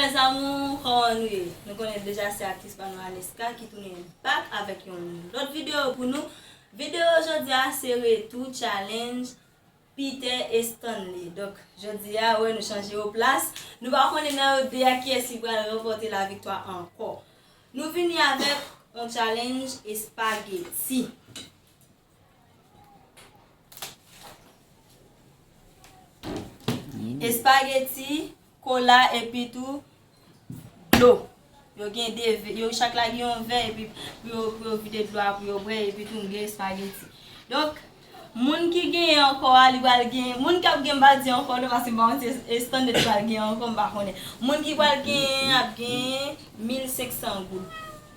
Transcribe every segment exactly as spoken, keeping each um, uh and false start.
Mes amours, kòman nou ye? Nou konnen deja se aktris pa nou Aneska ki tounen back avèk yon lòt videyo pou nou. Videyo jodi a se retou challenge Peter e Stanley. Donk, jodi a, wè, nou chanje yo plas. Nou pa konnen nan yo de a kiyès ki pral ranpòte laviktwa ankò. Nou vini avèk yon challenge espageti. Espageti, kola, epi tou dlo. Yo gen de vè, yo chak la gen yon vè, epi pou yo, pou yo vide dlo a pou yo bwè, epi tou gen espageti. Donk, moun ki genyen ankò a, li pral gen, moun k ap gen, m pa di ankò non, paske m pa konn si e Stanley ki pral gen ankò, m pa konnen. Moun ki pral gen ap gen mil senk san goud.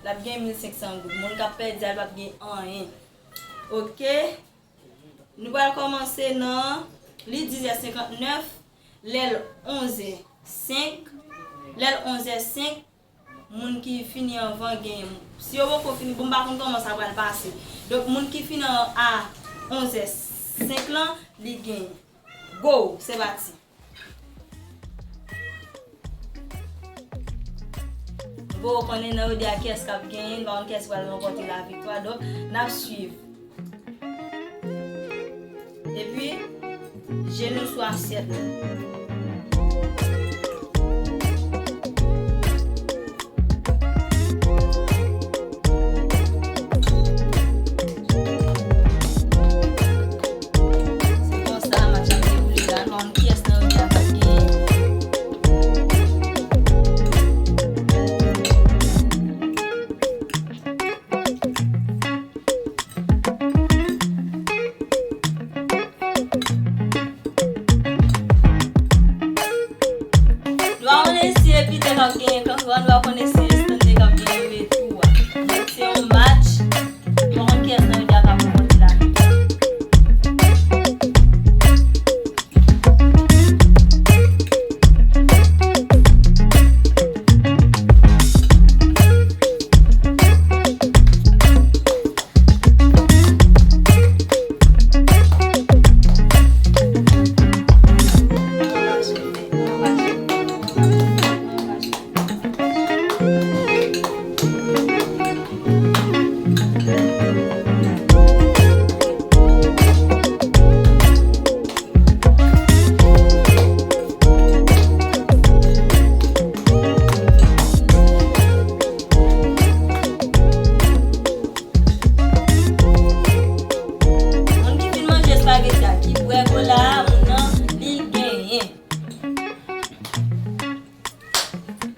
L ap gen mil senk san goud. Moun k ap pèdi a, l p ap gen anyen. Oke. Nou pral kòmanse nan, li dizè senkantnèf, lè l onzè senk, lè l onzè senk, moun ki fini anvan genyen. Si yo poko fini, bon, m pa konn kòman sa pral pase. Donk, moun ki fini a onzè senk lan, li genyen. Go, se pati. Nou poko konnen nan yo de a kiyès k ap genyen, nou pa konn kiyès ki pral ranpòte laviktwa, donk, n ap swiv. Epi, jenou sou asyèt la. Se konsa match ap dewoule la, nou pa konn kiyès nan yo de a k ap genyen. Nou pa konnen si e Peter k ap genyen kankan, nou pa konnen si e Stanley k ap genyen retou a. Donk, se yon match, nou pa konn kiyès nan yo de a k ap ranpòte la. Moun ki fin manje espageti a, ki bwè kola a, moun nan, li genyen.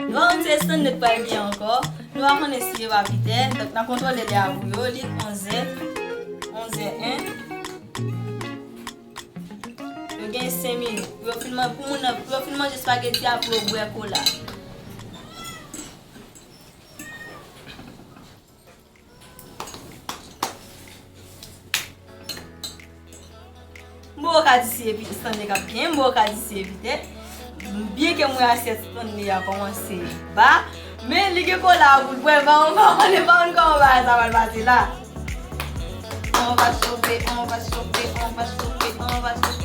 Nou pa konn si e Stanley k pral genyen ankò. Nou pa konnen si e pa Peter. Donk, n ap kontwole lè a pou yo. Li onzè, onzè en. Yo gen senk minit. Pou yo fin man-, pou moun nan, pou yo fin manje espageti a, pou yo bwè kola. M poko ka di si e Pi-, Stanley k ap genyen, m poko ka di si e Peter. Byen ke m wè asyèt Stanley a kòmanse ba, men li gen kola a pou l bwè, pa m pa konnen, pa konn kòman bagay sa pral pase la. On va chauffer, on va chauffer, on va chauffer, on va chauffer.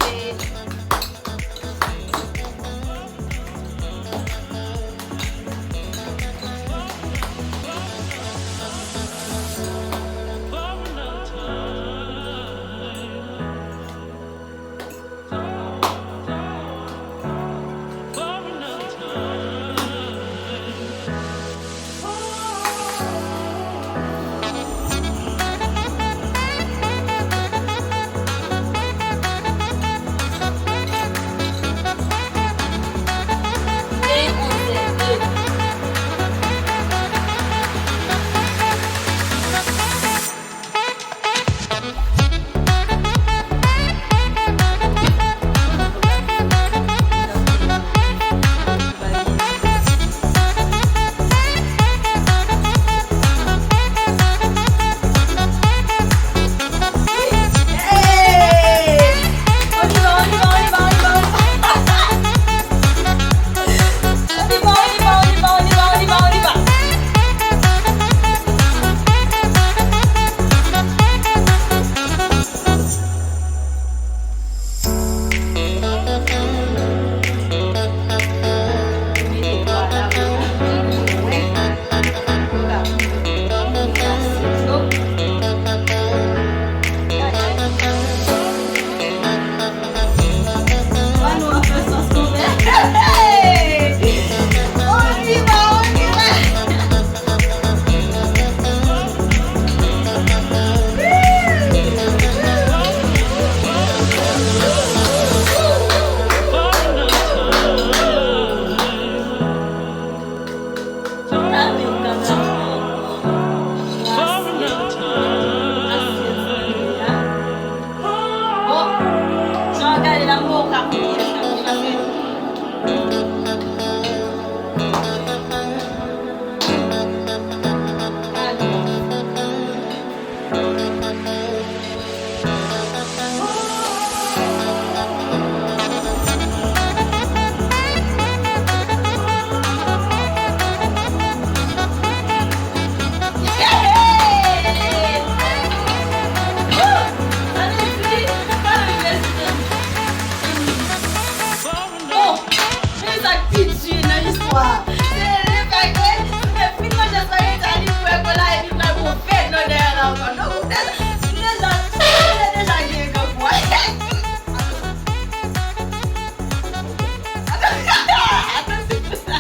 Se le fè ke si w te fin manje espageti a, li fre kon la, epi l pral gon fè nan dèyè la ankò. Donk, ou deja, ou deja, ou deja gen kankou a. Atann, se pou sa.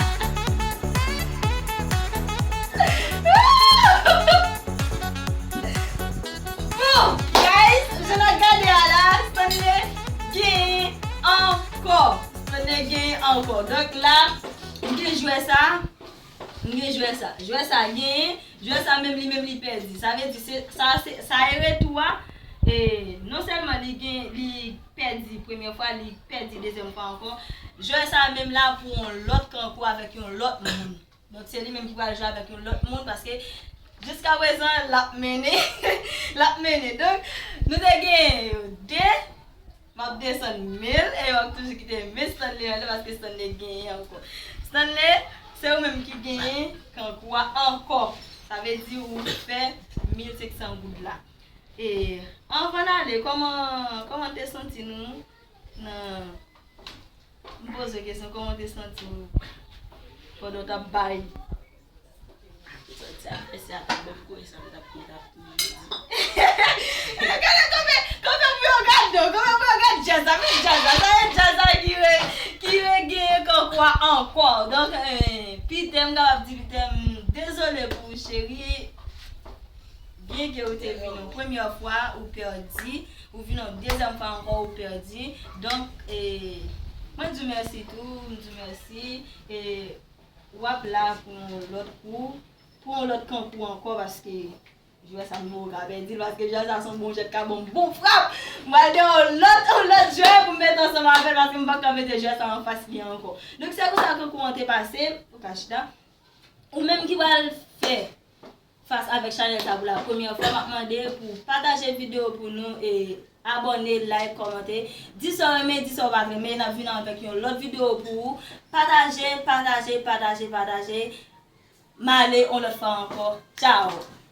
Bon, guys, jan n ap gade a la, Stanley genyen ankò. Stanley genyen ankò. Donk la, m gen jwè sa. M gen jwè sa. Jwè sa genyen. Jwè sa menm li menm li pèdi. Sa vle di se sa, se sa e retou a. E non sèlman li gen, li pèdi premyè fwa, li pèdi dezyèm fwa ankò. Jwè sa menm la pou yon lòt kankou avèk yon lòt moun. Donk, se li menm ki pral jwe avèk yon lòt moun, paske jiska prezan, l ap mennen. L ap mennen. Donk, nou te gen de, m ap desann men l, e yo ap toujou kite men Stanley anlè, paske Stanley genyen ankò. Stanley, se ou menm ki genyen kankou a ankò. Sa vle di ou fè mil senk san goud la. E, anvan n ale, kòman, kòman te santi nou nan M poze w kesyon, kòman w te santi w pandan w t ap bay? Santi ap fè se ap ban m kouri sa m t ap, m t ap touye. Gade, kanpe, kanpe pou yo gade w, kanpe pou yo gade djaz la, men djaz la, sa e djaz la ki re, ki regenyen kankou a ankò. Donk, eh, Pitè, m kapab di Pitè, m dezole pou ou, cheri. Byenke ou te vin yon premyè fwa, ou pèdi, ou vin yon dezyèm fwa ankò, ou pèdi. Donk, e, mwen di w mèsi tou, m di w mèsi. E, w ap la pou yon lòt kou, pou yon lòt kankou ankò, paske jwè sa m poko ka pèdi l, paske jwè sa se yon bon jwèt k ap ban m bon frap. M pral gen yon lòt, yon lòt jwè pou m mete ansanm avè l, paske m p ap ka mete jwè sa anfas li ankò. Donk, se konsa kankou an te pase, ou ka chita. Ou menm ki pral fè fas avèk chanèl sa pou la premyè fwa, m ap mande pou pataje videyo pou nou e abòne, like, kòmante. Di sa w renmen, di sa w pa t renmen. N ap vin avèk yon lòt videyo pou ou. Pataje, pataje, pataje, pataje. M ale yon lòt fwa ankò. Tchao!